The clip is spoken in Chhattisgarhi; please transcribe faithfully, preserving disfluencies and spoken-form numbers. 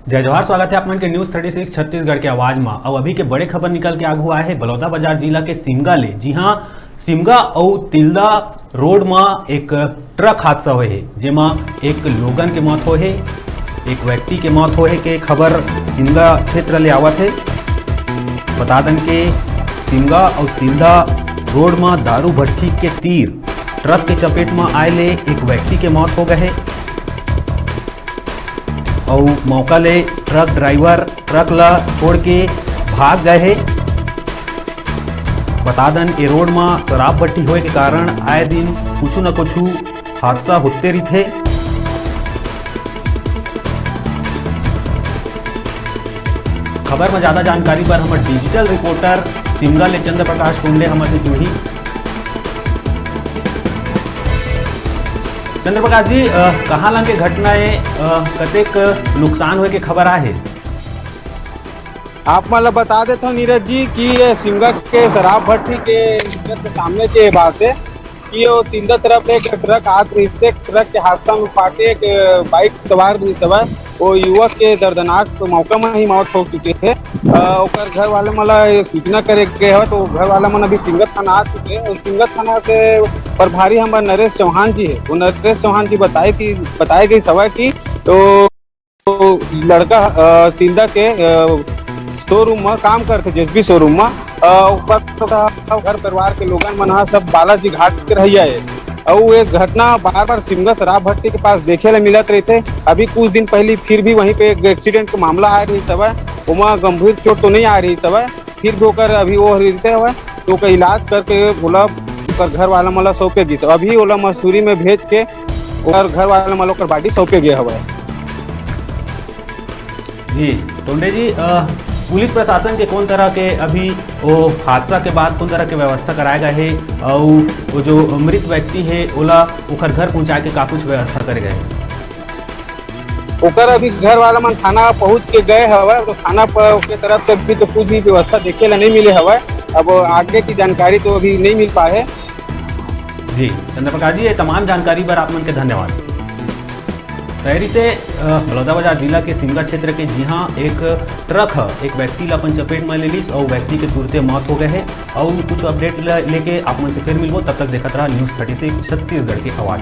जय जोहार, स्वागत है आप मन के News Thirty Six छत्तीसगढ़ के आवाज म। अउ अभी के बड़े खबर निकल के आगू आए हे बलौदाबाजार जिला के सिमगा ले। जी हाँ, सिमगा अउ तिल्दा रोड म एक ट्रक हादसा होए हे, जेमा एक लोगन के मौत होए हे, एक व्यक्ति के मौत होए हे के खबर सिमगा क्षेत्र ले आवत हे। बता दन के सिमगा अउ तिल्दा रोड म दारू भट्टी के तीर ट्रक के चपेट म आए ले एक व्यक्ति के मौत हो गए हे। अउ मौका ले ट्रक ड्राइवर ट्रक ला छोड़ के भाग गए हे। बता दन, ए रोड म शराब भट्टी होए के कारण आए दिन कुछु न कुछु हादसा होते रहिथे। खबर म ज्यादा जानकारी बर हमर डिजिटल रिपोर्टर सिमगा ले चंद्र प्रकाश टुंडे हमर से जुड़ही। चंद्र प्रकाश जी, अ, कहाँ लंग के घटना ए, अ, कतेक नुकसान होए के खबर आहे? आप मन ल बता देथव नीरज जी कि ये सिमगा के शराब भट्टी के इज्जत के सामने के बात है कि वो तिल्दा तरफ एक ट्रक आत रहिस हे, ट्रक के हादसा में पाके एक बाइक सवार भी सवार वो युवक के दर्दनाक मौका में ही मौत हो चुके हे। अ, ओकर घर वाले मन ल ये सूचना करे गए हवय, तो घर वाला मन अभी सिमगा थाना आ चुके हैं। और सिमगा थाना के प्रभारी हमर नरेश चौहान जी है, वो नरेश चौहान जी बताए कि बताए गए सवाल कि तो लड़का, अ, तिल्दा के, अ, शोरूम में काम करथे, जेसीबी शोरूम में। अ, ओकर घर परिवार के लोगन मन ह सब बालाजी घाट के रहइया है। अउ ये घटना बार बार सिमगा शराब भट्टी के पास देखे ला मिलत रहिथे। अभी कुछ दिन पहले फिर भी वहीं पे एक एक्सीडेंट के मामला आए रहिस हवय, ओमा गंभीर चोट तो नहीं आए रहिस हवय, फिर भी ओकर अभी वो रहते हवय, तो ओकर इलाज करके ओला ओकर घर वाला मन ला सौंपे गिस। अभी ओला मसूरी में भेज के ओकर घर वाला मन ला ओकर बाडी सौंपे गए हवय। जी, टोंडे जी, अ, पुलिस प्रशासन के कौन तरह के अभी वो हादसा के बाद कौन तरह के व्यवस्था कराए गए हे, अउ वो जो मृत व्यक्ति है ओला ओकर घर पहुंचाए के का कुछ व्यवस्था करे गए हे? ओकर अभी घर वाला मन थाना पहुंच के गए हवय, तो थाना पर के तरफ से अभी तो कुछ भी व्यवस्था देखे ला नहीं मिले हवय। अब आगे की जानकारी तो अभी नहीं मिल पाए है। जी, चंद्र प्रकाश जी, ये तमाम जानकारी बर आप मन के धन्यवाद। शहरी से, अ, बलौदाबाजार जिला के सिमगा क्षेत्र के जिहां एक ट्रक ह एक व्यक्ति ला अपन चपेट में ले लिस अउ व्यक्ति के तुरते मौत हो गए हे। अउ कुछ अपडेट ल-, लेके आप मन से फिर मिलबो, तब तक देखत रहा News Thirty Six छत्तीसगढ़ के आवाज।